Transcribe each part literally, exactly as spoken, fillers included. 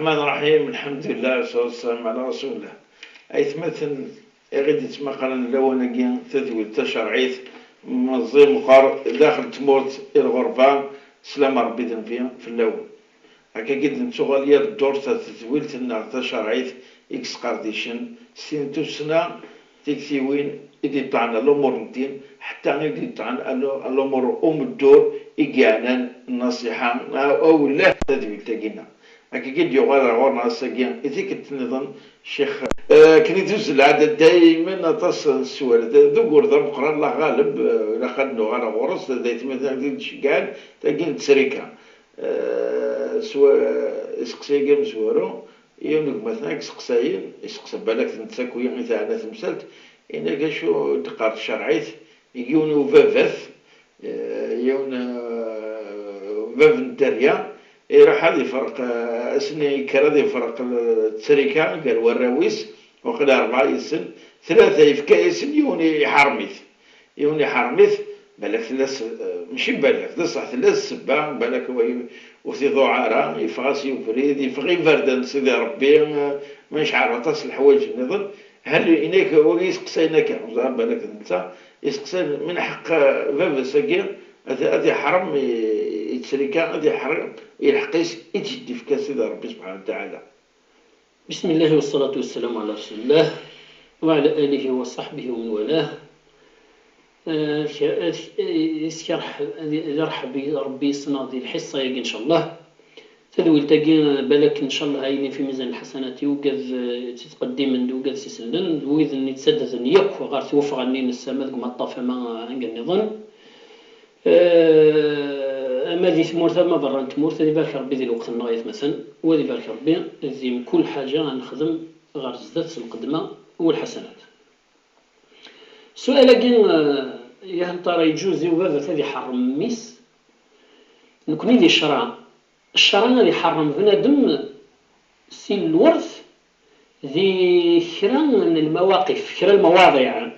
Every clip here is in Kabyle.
الرحمن الرحيم. الحمد لله والصلاة والسلام على رسول الله. Aytmaten i ɣ-id-yettmaqalen lawan-agi, tadwilt tacerɛit, meẓẓi meqqer daxel tmurt i lɣerba, slam Rebbi d nnbi fell-awen. Akkagi d-nettuɣal yal ddurt ar tedwilt-nneɣ tacerɛit i yesqerdicen s tin tussna, tiktiwin i d-iṭṭɛen a lumuṛ n ddin, ḥetta i d-iṭṭɛen a lu-, a lumuṛ umeddur i yeɛnan nnasiḥa, a-, awelleh tadwilt-agi-nneɣ. Akkagi i d-yuɣal ar ɣur-neɣ ass-agi i tikkelt nniḍen, Ccix. Eh, akken i tuzzel lɛada daymen aṭas n sswal. D, d ugur d ameqqran, Allah ɣaleb, eh, ilaq ad nuɣal ɣur-s, d aytmaten i d-iceggɛen, tagi n ttrika. Eh, s wa-, iseqsi-agi amezwaru, yiwen n gma-tneɣ i iseqsayen, iseqsa balak d netta akk-i i teɛna temsalt, yenna-k acu d-teqqar tcerɛit, yiwen ubabat, eh, yiwen, eh, bab n dderya, iruḥ ad ifreq, eh, ass-nni yekker ad ifreq, eh, ttrika gar warraw-is, waqila rebɛa yes-sen, tlata yefka-yasen, yiwen iḥerrem-it. Yiwen iḥerrem-it, balak tella s-, eh, mačči balak, d ṣṣeḥ tella ssebba, balak wa ur t-iḍuɛ ara, yeffeɣ-as i ubrid, yeffeɣ iberdan n Sidi Ṛebbi, eh, ma yecɛel aṭas n leḥwayeǧ nniḍen. Hal inek wagi iseqsayen akka, ẓer balak d netta, iseqsayen min ḥeqq, eh, baba-s-agi ad, ad iḥrem i, i ttrika, ad iḥrem i lḥeqq-is i d-yefka Sidi Ṛebbi subḥanahu wa taɛala. بسم الله والصلاة والسلام على رسول الله وعلى آله وصحبه ومن والاه. Eh, ad, ad, ad, ad irḥeb Ṛebbi yes-neɣ di lḥiṣṣa-agi, ncallah. Tadwilt-agi, balak, ncallah, ad yili fi mizan lḥasanat i ugad, eh, tt-ittqeddimen d ugad s-isellen, d wid-nni yettaddaden yakk ɣer twefɣa-nni n ssama deg umaṭṭaf ama anga nniḍen. Eh, ama di tmurt ama berra n tmurt, ad ibarek Ṛebbi di lweqt-nneɣ, ay atmaten, u ad ibarek Ṛebbi di mkul ḥaǧa ad nexdem ɣer zdat s lqedma u lḥasanat. Ssual-agi, eh, yah n tara yeǧǧuzi ubabat ad iḥeṛṛem mmi-s? Nekni di ccṛeɛ, ccṛeɛ ad iḥeṛṛem bnadem si lwert di kra n lmawaqif, kra n lmawaḍiɛ,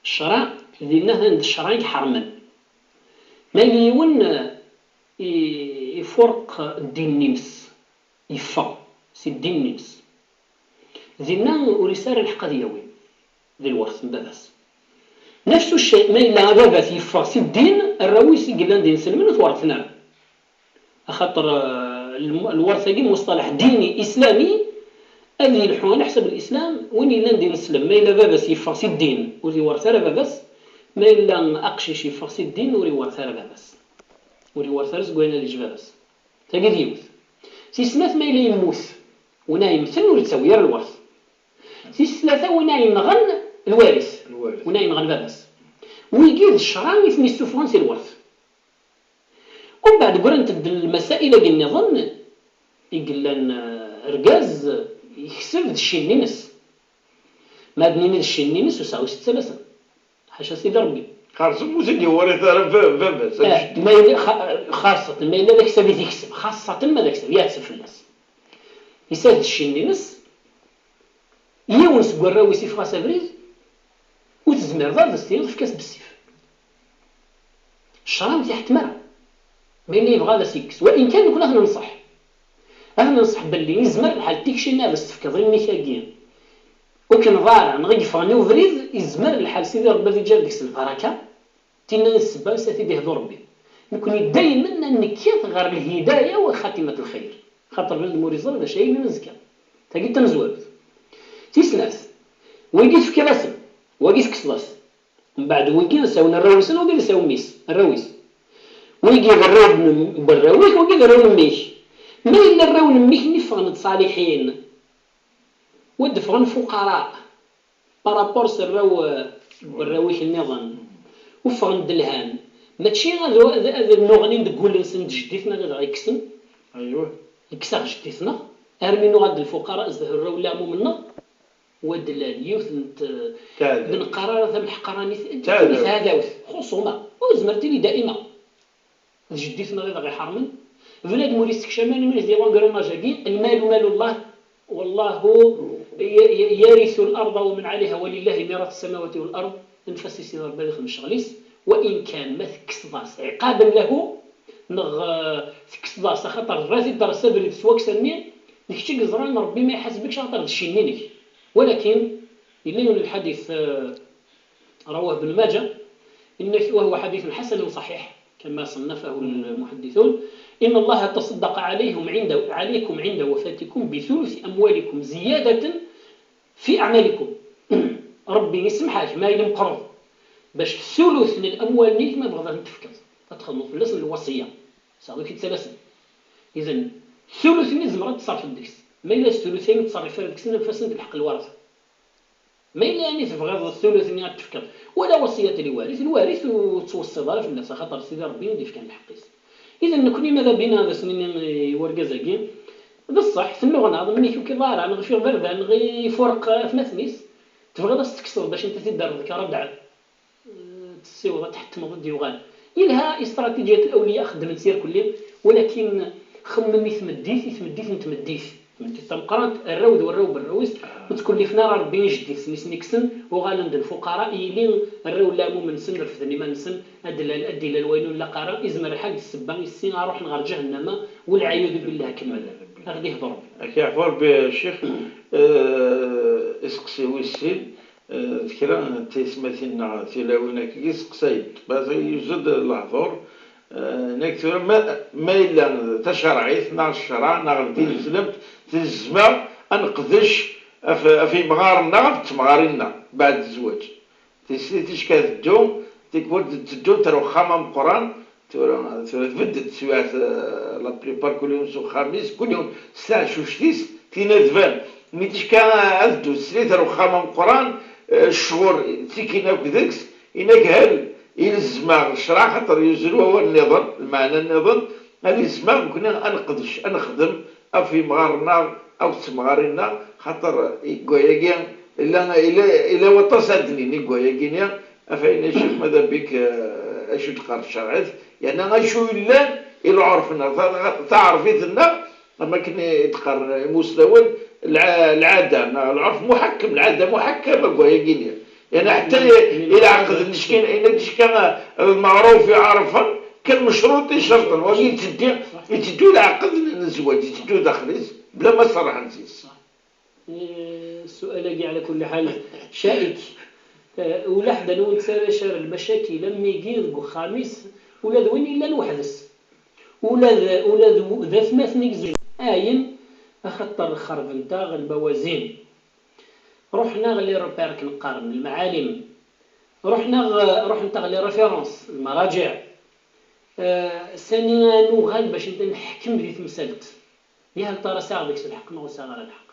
ccṛeɛ dinna atan d ccṛeɛ i iḥeṛṛmen. Ma yella yiwen, eh, i-, ifuṛeq ddin-nni-ines, yeffeɣ si ddin-nni-ines, dinna ur yesɛi ara lḥeqq ad yawi di lwert n baba-s. Nafsu cceɛ, ma yella ababat yeffeɣ si ddin, arraw-is i yellan d inselmen ur t-werrten ara. Axaṭer, eh, lm-, lwert-agi muṣṭalaḥ dini islami, ad yelḥu ɛla ḥsab lislam, win yellan d ineslem, ma yella baba-s yeffeɣ si ddin, ur iwerret ara baba-s, ma yella aqcic yeffeɣ si ddin, ur iwerret ara baba-s. Ur iwerret ara seg wayen ad yeǧǧ baba-s. Tagi d yiwet. Tis snat, ma yella yemmut, win ara yemmten ur yettawi ara lwert. Tis tlata, win ara yenɣen lwaris, lwaris. Win ara yenɣen baba-s. Wigi d ccṛeɛ i ten-issufɣen si lwert. Umbeɛd ggrant-d lmasail-agi nniḍen i yellan, eh, argaz yekseb d cci-nni-ines. Ma ad nini d cci-nni-ines, ur sɛu setta lasam. Ḥaca Sidi Ṛebbi. Xerṣum ur t-id-iwriḍ ara ba-, baba-s, eh, ajdid. Ma yella, xa-, xaṣṣaten ma yella d aksab i t-ikseb, xaṣṣaten ma d aksab, yeɛteb fell-as. Yessad-d cci-nni-ines, yiwen seg warraw-is iffeɣ-as abrid, ur tezmireḍ ara ad as-tiniḍ efk-as bessif. Ccṛeɛ ur t-iḥettem ara. Ma yella yebɣa ad as-yekkes. Wa in kan nekkni ad t-nenṣeḥ. Ad t-nenṣeḥ belli yezmer lḥal tikci-nni ad as-tefkeḍ i mmi-k-agi, ur k-nḍa ara, neɣ i yeffɣen i ubrid, yezmer lḥal Sidi Ṛebbi ad iǧǧer deg-s lbaraka. Tinna i d ssebba s ad t-id-ihdu Ṛebbi. Nekkni daymen ad nekkat ɣer lhidaya wa xatimat lxir. Xaṭer bnadem ur iẓri d acu ay yellan azekka. Tagi d tamezwarut. Tis snat, wagi tefkiḍ-asen, wagi tekkseḍ-as. Mbeɛd wigi ad sɛun arraw-nsen, wagi ad sɛun mmi-s, arraw-is. Wigi d arraw n, n warraw-ik, wagi d arraw n mmi-k. Ma yella arraw n mmi-k-nni ffɣen-d ṣaliḥin, wa d-ffɣen fuqara, par rapport s arraw, eh, n warraw-ik nniḍen, u ffɣen-d lhan, mačči ad, ad, ad nnuɣnin deg wul-nsen d jeddi-tneɣ i dɣa yekksen? Aywa. Yekkes-aɣ jeddi-tneɣ, armi nuɣal d lfuqara zdat arraw n leɛmum-nneɣ. Wa d-llan yiwet n t-, taɛdawt. D neqqar ara tamḥeqranit, taɛdawt. Taɛdawt, xusuma, ur nezmer tili daima. D jeddi-tneɣ i dɣa iḥermen. Bnadem ur yessekcam ara iman-is di l'engrenage-agi, المال مال الله، والله ي-، ي-، يرث الأرض ومن عليها ولله ميراث السماوات والأرض. Anef-as i Sidi Ṛebbi ad ixdem ccɣel-is, wa in kan ma tekkseḍ-as ɛiqaben lahu, neɣ, eh, tekkseḍ-as axaṭer rrat-id ɣer sabrid s waksa-nni, D kečč i yeẓran Ṛebbi ma iḥaseb-ik axaṭer d cci-nni-inek. Walakin, yella yiwen n lḥadit, eh, رواه ابن ماجه، إنك، وهو حديث حسن صحيح كما صنفه المحدثون، إن الله تصدق عليهم عند، عليكم عند وفاتكم بثلث أموالكم زيادة في أعمالكم. Ṛebbi isemḥ-ak ma yella meqrub, bac sulus n lamwal-nnek ma tebɣiḍ ad ten-tefkeḍ, ad txedmeḍ fell-asen lwasiya. Saɛd i k-ittalasen. Idan, sulus-nni tzemreḍ ad teṣṣerfeḍ deg-s. Ma yella sulus-a ur tettṣerrif ara deg-sen, anef-asen d lḥeqq lwaṛat. Ma yella yani tebɣiḍ sulus-nni ad t-tefkeḍ, wala wasiyat liwarit, lwarit ur tettweṣṣiḍ ara fell-as, axaṭer Sidi Ṛebbi i d-ifkan lḥeqq-is. Idan, nekkni ma d abina ad as-nini i wergaz-agi, d ṣṣeḥ, tennuɣnaḍ, mi tukiḍ ara, neɣ ifiɣ berdan, neɣ ifureq atmaten-is, tebɣiḍ ad s-tekkseḍ bac anta t-id-terreḍ kra dɛeb. Tessiweḍ ad tḥettmeḍ ad d-yuɣal. Yelha istratijiyat lawliya xeddment s irkelli, walakin xemmem i tmeddit, i tmeddit n tmeddit. Tmeddit tameqqrant, arraw d warraw n warraw-is, ur ttkellifen ara Ṛebbi i jeddi-tsen i sen-ikksen, uɣalen d lfuqara, yili arraw n leɛmum-nsen refden iman-nsen, ad d-ilal, ad d-ilal wayen ur nlaq ara, izmer lḥal d ssebba i sin ara ruḥen ɣer ǧahennama, welɛiyadu billah kemmel. Ad ɣ-d-ihdu Ṛebbi. Ak yeɛfu Ṛebbi, a Ccix, eh, iseqsi wis sin, Eh, d kra n tayesmatin neɣ tilawin akkagi seqsayent. Bas yuzzel-d lehdur, eh, nekk tura ma, ma yella d tacerɛit neɣ ccreɛ neɣ d din tlemt, tezmer ad neqdec af, af yimɣaren-nneɣ, af temɣarin-nneɣ, beɛd zzwaǧ. Tislit ticka teddu, tikwal d-, teddunt ar uxxam ameqqran, tura, tura tbedd-d teswiɛt, eh, la plupart kul yiwen s uxxam-is, kul yiwen s taɛcuct-is, tinna tban. Mi ticka ad ddu teslit ar uxxam ameqqran, eh, ccɣel ttikin akk deg-s, inaghal, ilzem-aɣ ccreɛ, xaṭer yuzzel wawal nniḍen, lmeɛna nniḍen, ad ilzem-aɣ nekni ad neqdec, ad nexdem af yimɣaren-nneɣ, af temɣarin-nneɣ, xaṭer deg wayagi, ila, ila, ila waṭas ad d-nini deg wayagi-nni, af ayen acu ma d abik, eh, acu d-teqqar tcerɛit, yerna acu yellan i lɛurf-nneɣ, ta-, ta-, taɛerfit-nneɣ, am akken i d-qqaren imuslawen, lɛ-, lɛada, neɣ lɛurf muḥekkem, lɛada muḥekkama deg wayagi-nni. Yerna ḥetta i, i lɛeqd n cckin, ayen ad d-cckin, eh, lmeɛruf iɛerfen, kan mecruṭ icerṭen, wagi yetteddi, yetteddu lɛeqd n, n zzwaǧ, yetteddu daxel-is, bla ma ṣerḥen yes. Eh, ssual-agi, ɛla kulli ḥal, ca'ik. Eh, ula ḥedd ur nettarra car lmacakil am wigi deg uxxam-is, ula d win yellan weḥd-s. Ula d, ula d w-, d atmaten i yezrin. Ayen, axaṭer xerbent-aɣ lmawazin. Ruḥen-aɣ les repères akken qqaren, lmaɛalim. Ruḥen-aɣ, ruḥent-aɣ les références, lmaraǧiɛ. Eh, sani ad nuɣal bac nta neḥkem di temsalt. Yah, tara sɛiɣ deg-s lḥeqq neɣ ur sɛiɣ ara lḥeqq.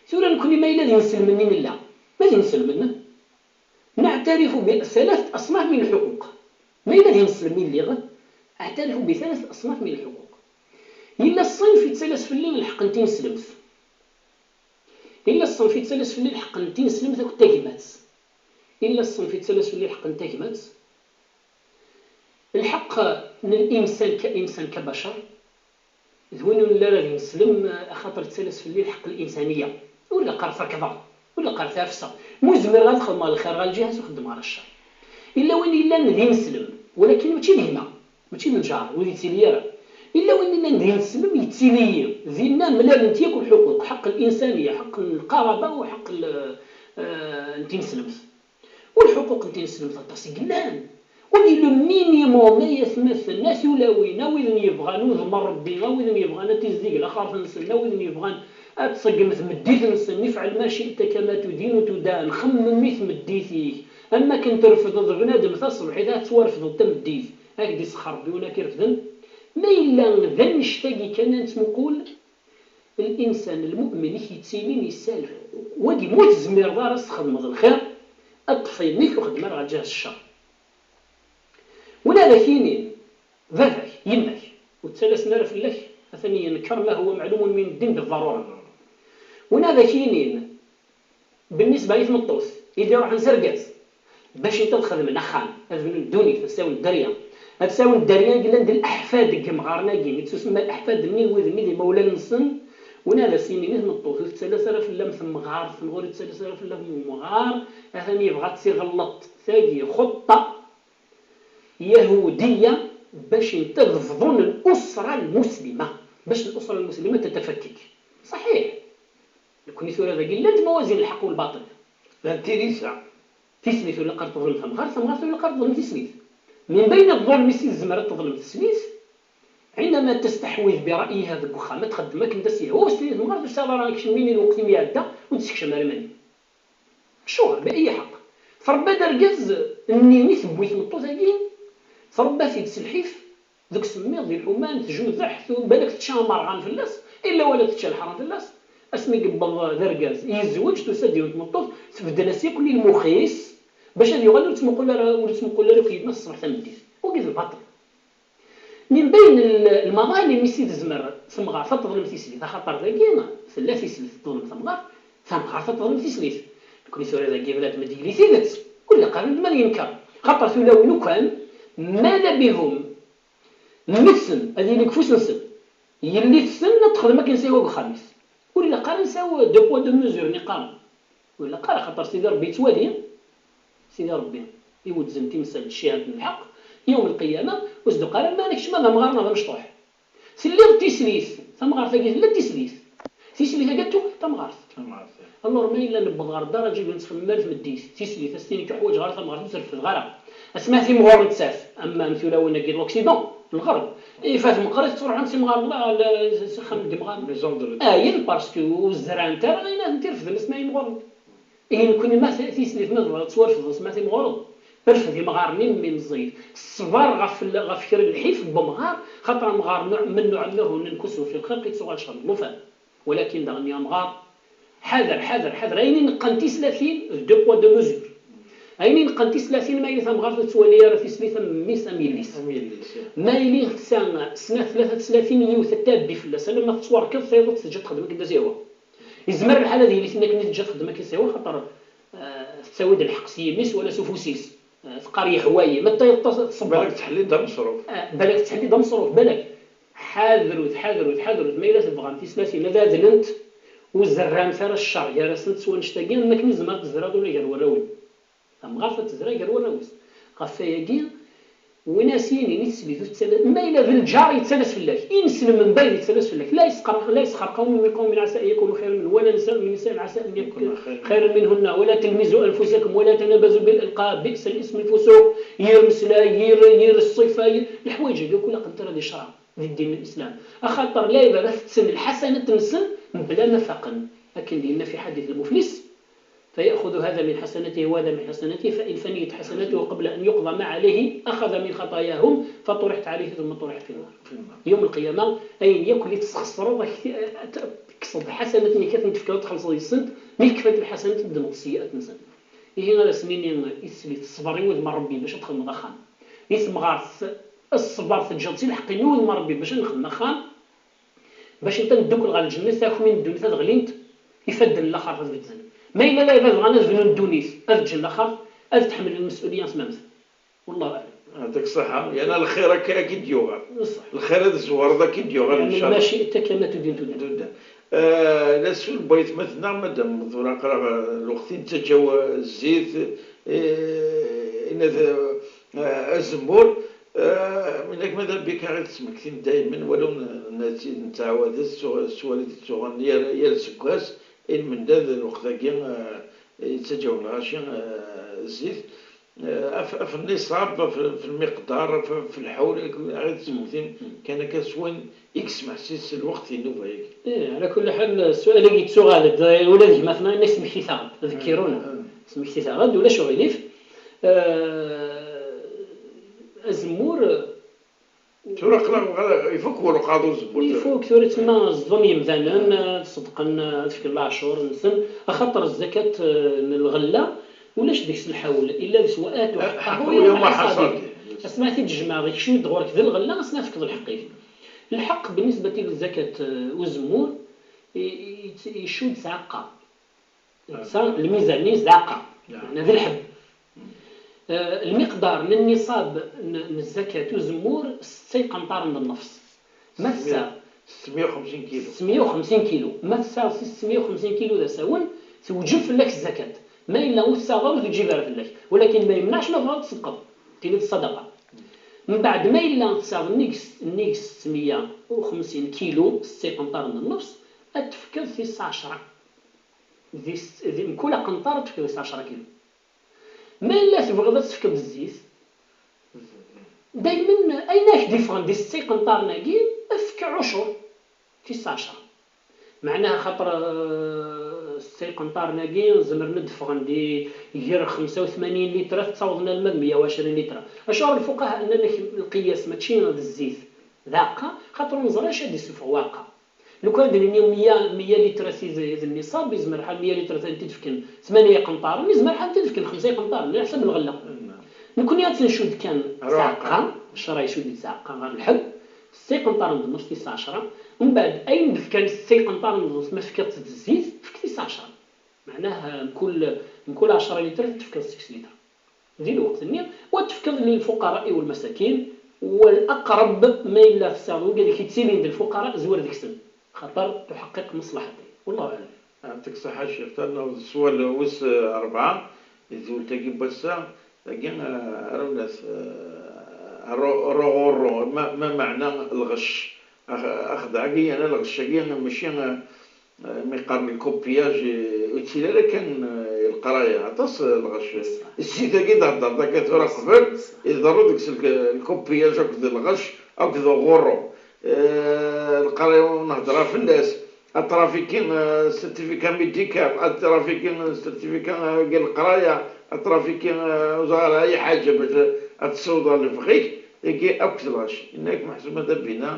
Tura nekkni ma yella d inselmen i nella, ma d inselmen, نعترف بثلاثة أصناف من الحقوق. Ma yella d inselmen i lliɣ, أعترف بثلاثة أصناف من الحقوق. Yella ṣṣenf yettalas fell-i lḥeqq n tineslemt. Yella ṣṣenf yettalas fell-i lḥeqq n tineslemt akked tagmat. Yella ṣṣenf yettalas fell-i lḥeqq n tagmat. Lḥeqq n الإنسان كإنسان كبشر. D win ur nelli ara d ineslem, axaṭer yettalas fell-i lḥeqq n linsaniya. Ur la qqar fakḍeɣ, ur la qqar tafseɣ. Ma ur zmireɣ ad xedmeɣ lxir ɣer lǧiha-s, ur xeddmeɣ ara ccer. Illa win yellan d ineslem, walakin mačči d gma, mačči d lǧar, ur yettili ara. Illa win yellan d ineslem, yettili dinna, mlalent yakk lḥuquq, ḥeqq n linsaniya, ḥeqq n lqaraba u ḥeqq n, eh, n tineslemt. U lḥuquq n tineslemt aṭas i yellan. Wagi le minimum, ay atmaten, a tulawin, a widen yebɣan udem n Ṛebbi, a widen yebɣan ad tizdig laxert-nsen, a widen yebɣan ad tṣeggem tmeddit-nsen, ifɛel ma ci'ta kama tudinu tudan, xemmem i tmeddit-ik, am akken trefdeḍ bnadem taṣebḥit, ad tettwarefdeḍ tameddit, ad k-d-isexxer Ṛebbi win ad k-irefden. Ma yella d annect-agi kan ad nettmuqul, Linsan lmu'min i k-yettilin yesɛa lḥuquq. Wagi, ma ur tezmireḍ ara ad s-txedmeḍ lxir, ṭṭef imi-k u xdem ara ɣer lǧiha s ccer. Win ad ak-yinin baba-k, yemma-k, ur ttalasen ara fell-ak, atan yenker ma huwa meɛlumun min ddin biḍḍarura. Win ad ak-yinin, Bennisba i tmeṭṭut, i d-iruḥen s argaz, bac inta ad xedmen axxam, ad bnun ddunit, ad sɛun dderya. Ad sɛun dderya i yellan d leḥfad deg yemɣaren-agi, i ttusemma leḥfad-nni, wid-nni d imawlan-nsen, win ad as-yinin i tmeṭṭut, ur tettalas ara fell-am temɣart, neɣ ur yettalas ara fell-am umɣar, atan yebɣa ad tiɣelleḍt tagi xuṭṭa yahudiya bac inta ad bḍun l'usra lmuslima, bac l'usra lmuslima tatafakkek. Nekni tura dagi llant mawazin lḥeqq u lbaṭel. Llant tilisa. Tislit ur ilaq ara teḍlem tamɣart, tamɣart ur ilaq ara teḍlem tislit. Min bayen ḍḍulm i s i tezmer ad teḍlem teslit, عندما تستحوذ برأيها deg uxxam, ad txeddem akken d as-yehwa, ur s-tini temɣart ur tesɛiḍ ara kečč mini lweqt imi iɛedda, ur d-ssekcam ara iman-im. Acuɣer? بأي حق؟ Tṛebba-d argaz-nni i tewwi tmeṭṭut-agi, tṛebba-t-id s lḥif, deg usemmiḍ, di lḥuman, tjudeḥ, tu-, balak tečča amerɣan fell-as, illa wala tečča leḥram fell-as. Asmi yewweḍ d argaz, yezweǧ, tusa-d yiwet tmeṭṭut, tbeddel-as yakk lmux-is, bac ad yuɣal ur yettmuqul ara, ur yettmuqul ara akk yemma-s ṣṣbeḥ tameddit. Wagi d lbaṭel. Min bayen l-, lmaḍalim i s i tezmer temɣart ad teḍlem tislit, axaṭer dagi tella tislit teḍlem tamɣart, tamɣart ad teḍlem tislit. Nekni tura dagi bnadem ad d-yili tidet, ur ilaq ara ad yenker. Xaṭer tulawin ukan, ma la bihum, mmi-tsen ad yili deg ufus-nsen, yelli-tsen ad texdem akken s ihwa deg uxxam-is. Ur ilaq ara ad nsaw deux poids deux mesures-nni qqaren. Ur ilaq ara, xaṭer Sidi Ṛebbi yettwali, Sidi Ṛebbi iwezzem timsal d cciɛat n lḥeqq, yawm lqiyama, ur s-d-qqar ara ma kečč ma d amɣar neɣ d amecṭuḥ. Telliḍ d tislit, tamɣart-agi tella d tislit. Tislit-agi ad tuɣal d tamɣart. Tamɣart, ya. Alors, ma yella newweḍ ɣer ddaraǧa i nettxemmim ar tmeddit, tislit, ad s-tini ur ḥwaǧeɣ ara tamɣart, ur s-refdeɣ ara. Asmi timɣur nettat, am, am tulawin-agi n l'Occident, n lɣerb, ifat meqqrit ttruḥun s imɣaren, la, la, s axxam n yimɣaren. Maison de retraite. Ayen, parce que ur zerrɛent ara ayen ad tent-irefden asmi imɣuren. Ihi nekni ma t-, tislit ma tebɣiḍ ad ttwarefdeḍ asmi timɣureḍ, rfed imɣaren-im mi meẓẓiyit. Ṣṣber ɣef l-, ɣef kra n lḥif n wemɣar, xaṭer amɣar نعم من نعمره ننكسه في الخلق, yettuɣal ccɣel n llufan. Walakin daɣen ya amɣar, ḥader, ḥader, ḥader. Ayen i neqqen tislatin d deux poids deux mesures. Ayen i neqqen tislatin, ma yella tamɣart ur tettwali ara tislit am mmi-s am yelli-s. Am yelli-s, ya. Ma yella tessa snat, tlata teslatin, yiwet ad tabbi fell-as, alamma tettwarkeḍ, tayeḍ ad teǧǧa texdem akken d as-yehwa. Yezmer lḥal ad yili tin akken i teǧǧa texdem akken s-yehwa, xaṭer, eh, tettawi-d lḥeqq s yimi-s wala s ufus-is. Eh, teqqar yehwa-yi, ma tayeḍ tes-, tṣebber. Balak tettḥelli-d ameṣruf. Eh, balak tettḥelli-d ameṣruf, balak. Ḥadrut, ḥadrut, ḥadrut. Ma yella tebɣam tislatin ad adlent, ur zerramt ara ccer gar-asent s wannect-agi, am wakken i tzemreḍ ad tezreḍ ula gar warraw-im. Tamɣart ad tezreɛ gar warraw-is. Ɣef wayagi, win as yinin i teslit ur tettala-, ma yella d lǧar yettalas fell-ak, ineslem mbayeɛ yettalas fell-ak, لا يسخر، لا يسخر قوم من قوم عسى أن يكونوا خيرا منهم ولا نساء من نساء عسى أن يكن خيرا منهن ولا تلمزوا أنفسكم ولا تنابزوا بالألقاب بئس الاسم الفسوق. Yir mmeslay, yir, yir ṣṣifa, yir leḥwayeǧ-agi akk ilaq ad nterra di ccreɛ, di ddin n Lislam. Axaṭer lɛibad ad tetten lḥasanat-nsen mebla ma faqen. Akken d-yenna fi ḥadit lmuflis, فيأخذ هذا من حسناته وهذا من حسناته، فإن فنيت حسناته قبل أن يقضى ما عليه أخذ من خطاياهم فطرحت عليه ثم طرح في النار. Yawm lqiyama, ayen yakk li tesxeṣreḍ, ad k-, ad tekkseḍ ḥasanat-nni, ad ten-tefkeḍ, ad txellṣeḍ yes-sent, mi kfant lḥasanat, ad ddmeḍ sseyyi'at-nsen. Ihi, ad asen-nini i teslit, ṣṣber i wudem n Ṛebbi bac ad txedmeḍ axxam. I temɣart, ṣṣber teǧǧeḍ-tt i lḥeqq-nni n wudem n Ṛebbi bac ad nexdem axxam. Bac netta neddukel ɣer lǧennet, takmin n ddunit ad ɣlint, ifadden n laxert ad beddlen. Ma yella lɛibad bɣan ad bnun ddunit, ad ǧǧen laxert, ad tḥemmlen lmesulya s mamten. Wallahu aɛlam. Yɛṭik ṣṣeḥḥa. Yerna lxir akka ad k-id-yuɣal. Ṣṣeḥ. Lxir ad tzewreḍ ad k-id-yuɣal, yeɛni, ncallah. Ma shi'ta kama tudin tudan. Tudan. Eh, la sul n waytmaten-nneɣ, madam, tura aql-aɣ, eh, lweqt i nettaǧǧa, eh, zzit, eh, inna, eh, azemmur, eh, min ak ma d abik ara d-smektin daymen, walaw n-, n-, nettɛawad-as s, s walid d tuɣa yal, yal aseggas, i lmendad n lweqt-agi, eh, yettaǧaw lɣaci, eh, zzit. Eh, af, af nniṣab, af, af lmiqdar, af, af lḥawl, ara d-smektin kan akka s wayen i yesmeḥsis lweqt n nnuba-agi. Ih, ɛla kulli ḥal, ssual-agi yettuɣal-d, eh, ula d gma-tneɣ, inna smektit-aɣ-d, ḍekkiruna. Mm. Smektit-aɣ-d, ulac uɣilif. Eh, azemmur, tura aql-aɣ, ifuk welqaḍ uzemmur. Ifuk, tura tma ẓẓun yemdanen, eh, ad ṣeddqen, eh, ad fken leɛcur-nsen, axaṭer zzakat, eh, n lɣella, ulac deg-s lḥawl, illa deg-s wa atu, eh, ḥaqqu yawma ḥaṣadi. Asmi ara t-id-tjemɛeḍ, ikcem-d ɣur-k d lɣella, asmi ara tefkeḍ lḥeqq-ik. Lḥeqq, بالنسبة i zzakat, eh, uzemmur, i, i, icudd s aɛeqqa. Netta, lmizan-is d aɛeqqa. Meɛna d lḥebb. Eh, lmiqdar n nniṣab n, n zzakat uzemmur, setta iqenṭaren d nnefṣ. Ma tesɛiḍ ستمية وخمسين كيلو. ستمية وخمسين كيلو. Ma tesɛiḍ si ستمية وخمسين كيلو d asawen, tewǧeb fell-ak zzakat. Ma yella ur tesɛiḍ ara, ur teǧǧib ara fell-ak. Walakin ma yemneɛ, ma tebɣiḍ ad tṣeddqeḍ, tiniḍ ṣṣadaqa. Mbeɛd ma yella tesɛiḍ nnig s-, nnig ستمية وخمسين كيلو, setta iqenṭaren d nnefṣ, ad tefkeḍ tis ɛecra. Di s-, di mkul aqenṭar ad tefkeḍ deg-s ɛecra kilu. Ma yella tebɣiḍ ad tefkeḍ zzit, daymen ayen ara k-d-iffɣen di setta iqenṭaren-agi, efk ɛucur, tis ɛecra. Meɛnaha xaṭer, eh, setta iqenṭaren-agi zemren ad d-ffɣen di ger xemsa u tmanyin litrat, ttawḍen alma d meyya u ɛecrin litra. Acuɣer lfuqaha nnan-ak lqiyas mačči d zzit, d aɛeqqa? Xaṭer ur neẓri acu ad d-issufeɣ waɛeqqa. Lukan d-nini meyya, meyya litrat i d, i d nniṣab, yezmer lḥal meyya litrat ad tent-id-fken tmanya iqenṭaren, yezmer lḥal ad tent-id-fken xemsa iqenṭaren, ɛla ḥsab n lɣella. Nekkni ad tt-ncudd kan ttɛeqqa, ccṛeɛ icudd-itt ttɛeqqa ɣer lḥebb, setta iqenṭaren d nnuṣ, tis ɛecra, mbeɛd ayen d-fkan setta iqenṭaren d nnuṣ ma tefkiḍ-tt d zzit, efk tis ɛecra. Meɛnah, mkul, mkul ɛecra litrat ad tefkeḍ seg litrat. Di lweqt-nni, wa tefkeḍ lilfuqara'i walmasakin, walaqrab ma yella tesɛiḍ wigad i k-yettilin d lfuqara, zwer deg-sen, xaṭer tuḥeqqiq maslaḥat-ik. Wallahu aɛlam. Yeɛṭik ṣṣeḥḥa a ccix, ternuḍ d sswal wis, eh, rebɛa, di tewlt-agi n wass-a, dagi, eh, rewlet, eh, ru-, ruɣuṛu, ma, ma meɛna lɣecc, ax-, axdeɛ-agi, yerna lɣecc-agi, mačči, eh, Eh, mi qqaren le copiage, eh, ur yettili ara kan, eh, i leqraya, aṭas, eh, lɣecc. Zzit-agi d-heddreḍ akka tura qbel, iḍerru deg-s le, le copiage akked lɣecc akked uɣurru. Eh, leqraya ur nhedder ara fell-as. Atrafiki, eh, certificat médical, atrafiki, eh, certificat, eh, n leqraya, atrafiki, eh, ur ẓriɣ ara ay ḥaǧa bac ad tessiwḍeḍ ɣer lebɣi-k, tagi akk d lɣecc. Yenna-yak Meḥsub Mada Bina,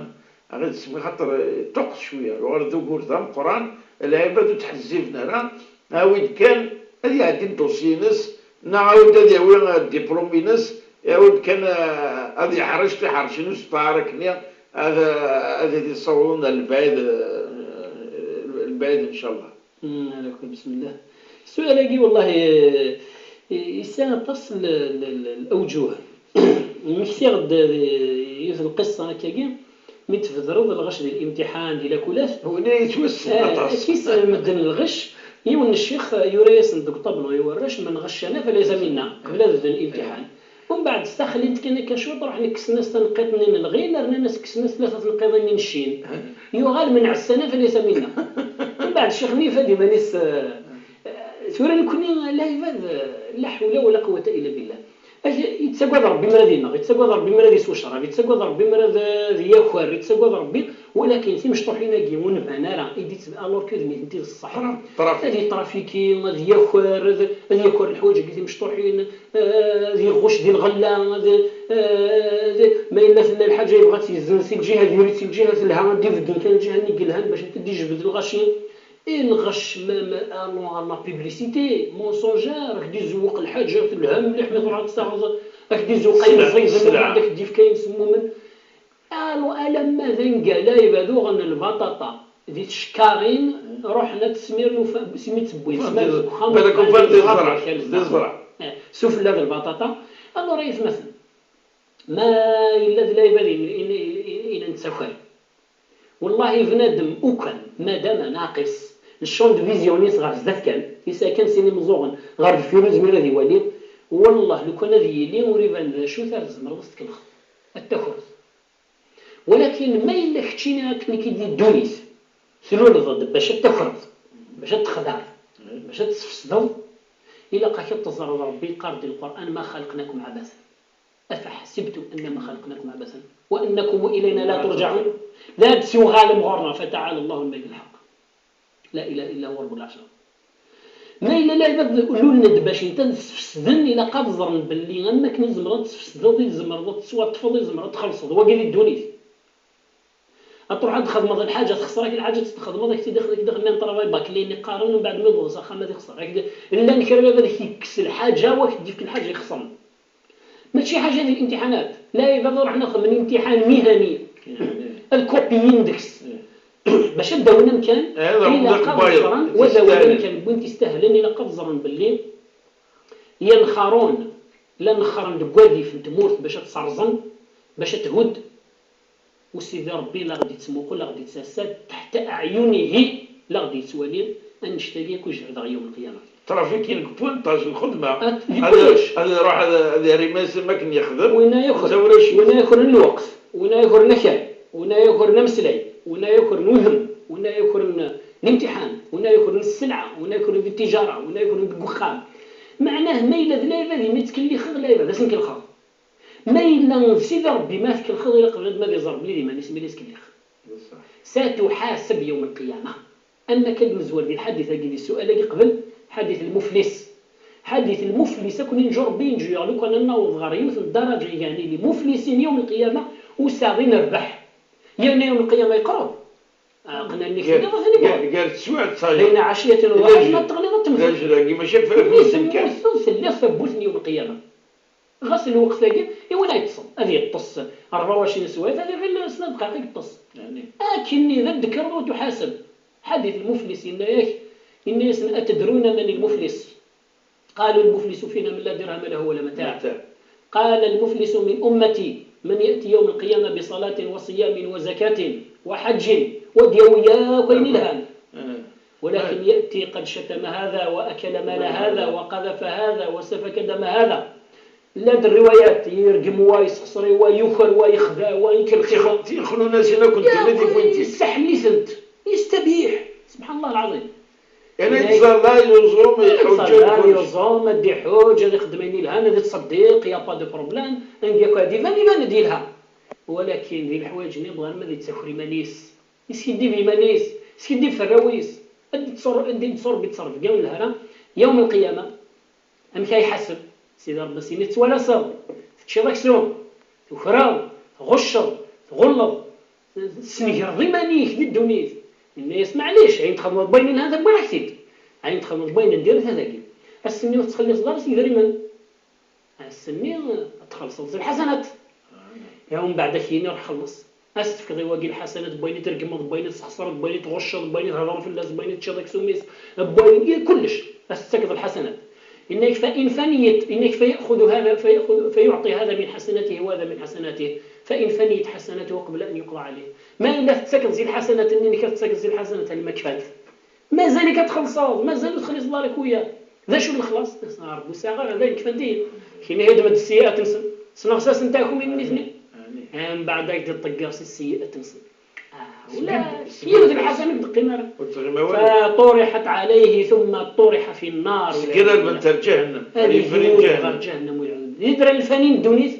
Aɣ-it-semmi, xaṭer, eh, ṭuqqet cwiya, yuɣal d ugur d ameqqran, lɛibad ur ttḥezziben ara, awi-d kan ad iɛeddi dossier-ines, neɣ awi-d ad yawi, eh, diplôme-ines, awi-d kan, eh, ad yeḥrec tiḥerci n usṭar akkenni, ad, ad, ad t-id-ssawḍen ar lebɛid, eh, lebɛid, ncallah. Mm, ala kul, bismillah. Ssual-agi, wallahi, eh, yesɛa aṭas n l-, l-, l-, lawjuh. Mmektiɣ-d, eh, yiwet n lqissa akkagi, mi tbedreḍ lɣecc di limtiḥan, di lakulat. Win yettwassen, eh, aṭas. Akkis medden lɣecc, yiwen n ccix, eh, yura-yasen deg uṭablu i warrac: "من غشنا فليس منا", qbel ad bden limtiḥan. Umbeɛd, staxlin-t kan akka cwiṭ, ruḥen kksen-as tanqqiṭ-nni n lɣil, rnan-as kksen-as tlata tneqqiḍin-nni n ccin. Yuɣal: "من عسنا فليس منا". Umbeɛd, ccix-nni ifad iman-is, eh, eh, tura nekkni, lɛibad, eh, la ḥawla wala quwwata illa billah. Ak-, yettagad Rebbi mi ara d-ineɣ, yettagad Rebbi mi ara d-iswecrab, yettagad Rebbi mi ara d-, d-yaker, yettagad Rebbi, walakin timecṭuḥin-agi ur nban ara, i d-ittb-, alors que d nitenti d ṣṣeḥ. Ad yetrafiki, ad yaker, ad, ad yaker leḥwayeǧ-agi timecṭuḥin, eh, ad iɣucc di lɣella, ad, eh, ad, ma yella tella lḥaǧa yebɣa ad tt-yezzen si lǧiha diri-tt si lǧiha telha, ad d-ibedden kan lǧiha-nni yelhan bac ad d-ijbed lɣaci. I lɣecc, ma, ma, allant à la publicité mensongère, ad k-d-izewweq lḥaǧa telha mliḥ, mi truḥ ad tt-taɣeḍ, ad k-d-izewweq ayen ẓiden, mbeɛd ad k-d-yefk ayen semmumen. Allant, alamma d angal ay bad uɣen lbaṭaṭa di tcekkarin, ruḥen ad tt-smiren, ufa-, simi tt-wwin, smiren deg uxxam, balak ufan d iẓra, d iẓra. Eh, sufella d lbaṭaṭa. Alors, ay atmaten, ma yella d lɛibad in, in, in, in nettakar. Wallahi, bnadem ukan, madama naqis, le champ de vision-is ɣer zdat kan, yesɛa kan sin imeẓẓuɣen ɣer deffir ur yezmir ad iwali, wallah, lukan ad yili ur iban d acu-t, ar tzemreḍ ad s-tkelxeḍ, ad t-takreḍ. Walakin ma yella keččini akken i k-id di ddunit, tluleḍ-d bac ad t-takreḍ, bac ad t-texdeɛeḍ, bac ad t-tesfesdeḍ, ilaq-ak ad teẓreḍ Rebbi yeqqar-d di Lqur'an: "ما خلقناكم عبثا". أفحسبتم أنما خلقناكم عبثا وأنكم إلينا لا ترجعون. La d-tuɣalem ɣur-neɣ, فتعالى الله الملك الحق. لا إله إلا هو رب العرش العظيم. Ma yella lɛibad lulen-d bac intan sfesden, ilaq ad ẓren belli am wakken i tzemreḍ ad tesfesdeḍ, i tzemreḍ ad teswaṭfeḍ, i tzemreḍ ad txellṣeḍ. Wagi di ddunit. Ad truḥ ad txedmeḍ lḥaǧa, texṣer-ak lḥaǧa, ad tt-txedmeḍ, ad k-tt-id-ixdem, ad k-d-ixdem, n travail baclé, iqqaren, umbeɛd mi d-ḍes axxam ad ixṣer. Ak-d-, llan kra n baba ad k-yekkes lḥaǧa, wa k-d-yefk lḥaǧa ixṣren. Mačči ḥaǧa di limtiḥanat. Lɛibad ruḥen ad xedmen imtiḥan mihani. Ad kupiyin deg-s. Bac ad d-awin amkan, ilaq ad ẓren, wa d awin amkan n win t-istahlen, ilaq ad ẓren belli yenxerun, la nexxren deg wadif n tmurt bac ad tt-serẓen, bac ad thudd. U Sidi Ṛebbi la ɣ-d-ittmuqul, la ɣ-d-ittassa, teḥta aɛyunihi la ɣ-d-ittwali, annect-agi akk i jehdeɣ yawm lqiyama. Trafiking pointage lxedma. Ad, di kullec. Ad iruḥ ad, ad yerr iman-is am akken yexdem. Winna yakren, winna yakren lweqt, winna yakren akal, winna yakren ameslay, winna yakren udem, winna yakren Limtiḥan, winna yukren sselɛa, winna yukren di ttiǧara, winna yukren deg uxxam. Meɛnah ma yella d lɛibad, imi ttkellixeɣ lɛibad, ad sen-kellxeɣ. Ma yella d Sidi Ṛebbi ma tkellxeḍ, ilaq bnadem ad iẓer belli d iman-is mi la yettkellix. Satuḥaseb yawm lqiyama. Am akka d-nezwar di lḥadit-agi, di ssual-agi qbel, ḥadit lmuflis. Ḥadit lmuflis, ad ken-inǧu Ṛebbi, inǧu-yaɣ lukan ad naweḍ ɣer yiwet n ddaraǧa, yeɛni lmuflisin yawm lqiyama, ur sɛiɣ i nerbeḥ. Yerna yawm lqiyama yeqreb. Aqnanni gar, tenniḍ atan gar, gar teswiɛt d tayeḍ. Bayna ɛaciyat wa duḥaha, ma teɣliḍ ad temmteḍ. Lajel-agi mačči ɣef mi temmuteḍ telliḍ tawwurt n yawm lqiyama. Ɣas lweqt-agi, i win ay yeṭṭsen? Ad yeṭṭes rebɛa u ɛecrin swiɛt, ad iɣil snat dqayeq i yeṭṭes. Akken i d ad d-tekkreḍ ur tuḥaseb. Ḥadit lmuflis, yenna-yak, yenna-yasen: "Atadruna man lmuflis?" قالوا: "المفلس فينا من لا درهم له ولا متاع." قال: "المفلس من أمتي من يأتي يوم القيامة بصلاة وصيام وزكاة وحج." Wa d-yawi yakk ayen ilhan. ولكن يأتي قد شتم هذا وأكل مال هذا وقذف هذا وسفك دم هذا. Llant rriwayat, yergem wa, yessexṣer wa, yuker wa, yexdeɛ wa, ikellex wa. Tixnunasin akk n ddunit i wwin-t-id. Yessaḥel-itent, yestabiḥ. Subḥan Allah lɛaḍim. Yerna yettẓalla, yuẓum, iḥuǧǧ, yettẓalla, yuẓum, ad iḥuǧǧ, ad ixeddem ayen yelhan, ad ittṣeddiq, y a pas de problème. Anga akk ad iban, iban-d yelha. Walakin di leḥwayeǧ-nni bɣan ma ad yettaker iman-is, yeskiddib iman-is, yeskiddib fell-awen, ad d-ittṣur-, ad d-ittṣur-, ad d-ittṣur-, ad d-ittṣur-, yawm lqiyama. Amek ay iḥaseb? Sidi Ṛebbi as-yini: "Tettwalaseḍ, teččiḍ aksum, tukreḍ, tɣucceḍ, tɣulleḍ, tesnegreḍ iman-ik di ddunit." Yenna-yas: "Maɛlic, ayen txedmeḍ n wayen ilhan, wwiɣ-ak-t-id. Ayen txedmeḍ n wayen n diri, ad t-agi." Ass-nni ur tettxelliṣeḍ ara s yidrimen. Ass-nni ad txellṣeḍ s lḥasanat. Umbeɛd ad k-yini: "Ruḥ xelleṣ." Ad s-tefkeḍ i wagi lḥasanat n wayen i tregmeḍ, n wayen i tesxeṣreḍ, n wayen i tɣucceḍ, n wayen i thedreḍ fell-as, n wayen i teččiḍ aksum-is, n wayen i kullec. Ad s-tettakeḍ lḥasanat. Yenna-k: "فإن فنيت", yenna-k: "فيأخذ هذا، فيأخذ، فيعطي هذا من حسناته وهذا من حسناته، فإن فنيت حسناته قبل أن يقضى عليه." Ma yella tettakeḍ si lḥasanat-nni-inek, ad tettakeḍ si lḥasanat alma kfant. Mazal-ik ad txellṣeḍ, mazal ur texliṣeḍ ara akk wiyaḍ. D acu n lexlaṣ? Rebbi ur sɛiɣ ara, dayen kfant-iyi. Kini heddmet sseyyi'at-nsen, sneɣsasent-akum i nitni. Mbeɛd ad k-d-iṭegger si sseyyi'at-nsen. Ah, ula yiwet lḥasana ur d-teqqim ara. Ur teɣɣim awal. فطرحت عليه ثم طرح في النار. Sgerrben ɣer ǧahennam. Ad yefri ǧahennam. Ǧahennam, والعياذ بالله. Di dra lfani n ddunit,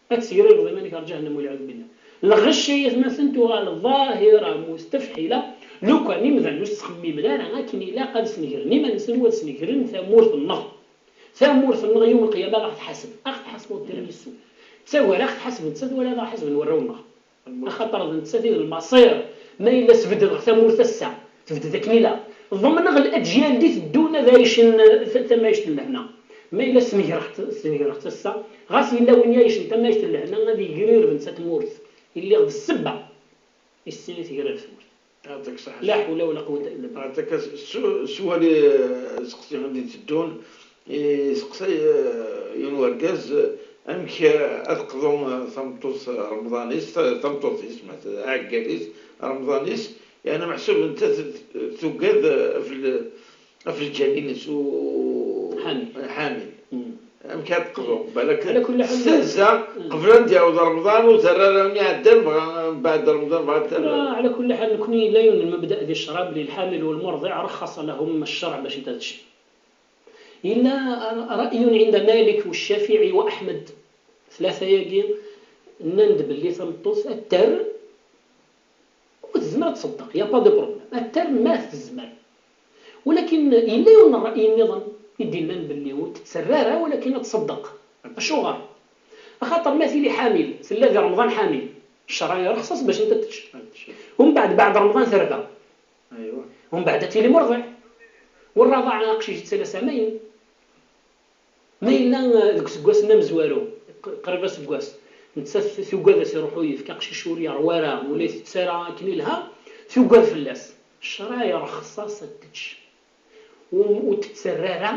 ad tesgrirbeḍ iman-ik ɣer ǧahennam, والعياذ بالله. Lɣecc, ay atmaten, tuɣal ḍahira mustefḥila. Lukan imdanen ur s-ttxemmimen ara akken ilaq ad snegren iman-nsen u ad snegren tamurt-nneɣ. Tamurt-nneɣ yawm lqiyama ad aɣ-tḥaseb, ad aɣ-tḥaseb au dernier sou. Ttagar ad aɣ-tḥaseb nettat wala ad aɣ-ḥasben warraw-nneɣ. Axaṭer d nettat i d lmaṣir. Ma yella sbeddeḍ ɣer tamurt ass-a, tebded akken ilaq. Ḍemneɣ laǧyal d-iteddun ad ɛicen, eh, ta-, tamayect n lehna. Ma yella snegreɣ-tt, snegreɣ-tt ass-a, ɣas yella win yɛicen tamayect n lehna, ad yegrireb netta tmurt. Lliɣ d ssebba i s-, i tegrir tmurt. Yeɛṭik ṣṣeḥḥa. La ḥawla wala quwwata illa billah. Yeɛṭik s-, s-, s wali, eh, seqsi i d-iteddun, iseqsay, eh, yiwen wergaz, eh, amek, eh, ad qḍu, eh, tameṭṭut, eh, remḍan-is, ta-, tameṭṭut-is, ma t-, aɛeggal-is, remḍan-is, yeɛni meḥsub netta t-, t-, tugad, eh, ɣef l-, ɣef lǧal-ines u-, ḥamil. Ḥamil. Mm. Amek ad teqḍu? Balak ala kulli ḥal, testehza, mm, qbel ad d-yaweḍ Remḍan, ur terri ara win iɛeddan, bɣa, mbeɛd Remḍan, bɣa ad terr. Ala kulli ḥal, nekni yella yiwen n lmebda di ccṛab, belli lḥamil u lmurḍiɛ rexxaṣ lahum ccṛeɛ bac ad tečč. Yella ra'yun ɛinda Malik u Ccafiɛi u Ḥmed, tlata-yagi nnan-d belli tameṭṭut ad terr, u tezmer ad tṣeddeq, y a pas de problème. Ad terr ma tezmer. Walakin yella yiwen n ra'y nniḍen i d-yennan belli ur tetterr ara, walakin ad tṣeddeq. Acuɣer? Axaṭer ma tili ḥamil, tella di Remḍan ḥamil, ccṛeɛ irexs-as bac ad tečč. Ad tečč. Umbeɛd, beɛd Remḍan terba. Aywa. Umbeɛd ad tili murḍiɛ. U rraḍaɛ aqcic yettalas ɛamayen. Ma yella, eh, deg useggas-nni amezwaru, q-, qrib aseggas, nettat tugad ad s-iruḥ uyefki, aqcic ur yeṛwi ara, ula itett ara akken ilha, tugad fell-as. Ccṛeɛ irexs-as ad tečč. U, ur tettarra ara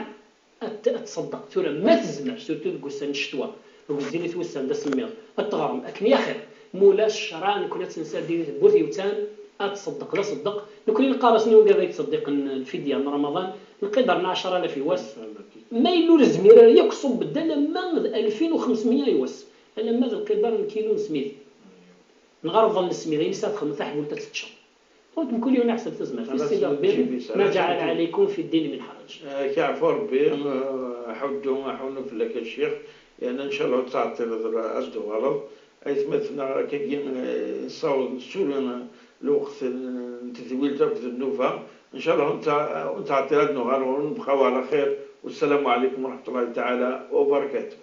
ad t-, ad tṣeddeq. Tura, ma tezmer, surtout deg ussan n ccetwa, deg zzin-it wussan d asemmiḍ, ad teɣrem akken yaxir. Ma ulac ccṛeɛ, nekkni ad tt-nserdi di tewwurt yewtan, ad tṣeddeq, d aṣeddeq. Nekkni neqqar-asen i wigad ay yettṣeddiqen lfidya n Ramaḍan, lqidar n ɛecra alaf i wass. Ma yella ur nezmir ara yakk, ṣubb-d alamma d alfin u xemsmya i wass, alamma d lqidar n kilu n smid. Neɣ rḍel n smid, ayen i s-ad txedmeḍ taḥbult ad teččeḍ. Ur d-, mkul yiwen iḥseb tazmert-is, Xalas, sidi Ṛebbi, mačči bis, ma ala ǧaɛal sidi. Ɛalaykum fi ddini min ḥaraǧ. Ak iɛfu Ṛebbi, eh, ḥuddu, ḥunnu fell-ak a ccix, yeɛni ncallah ur ttɛeṭṭileḍ ara ad d-tuɣaleḍ. Aytmaten-nneɣ akkagi, eh, nessaweḍ nessuli, eh, lweqt n, n tedwilt akked nnuba, ncallah ur nttɛ-, ur nettɛeṭṭil ad d-nuɣal ɣur-wen, bqaw ɛla xir, wassalamu ɛalaykum wa raḥmatullahi taɛala wa barakatuh.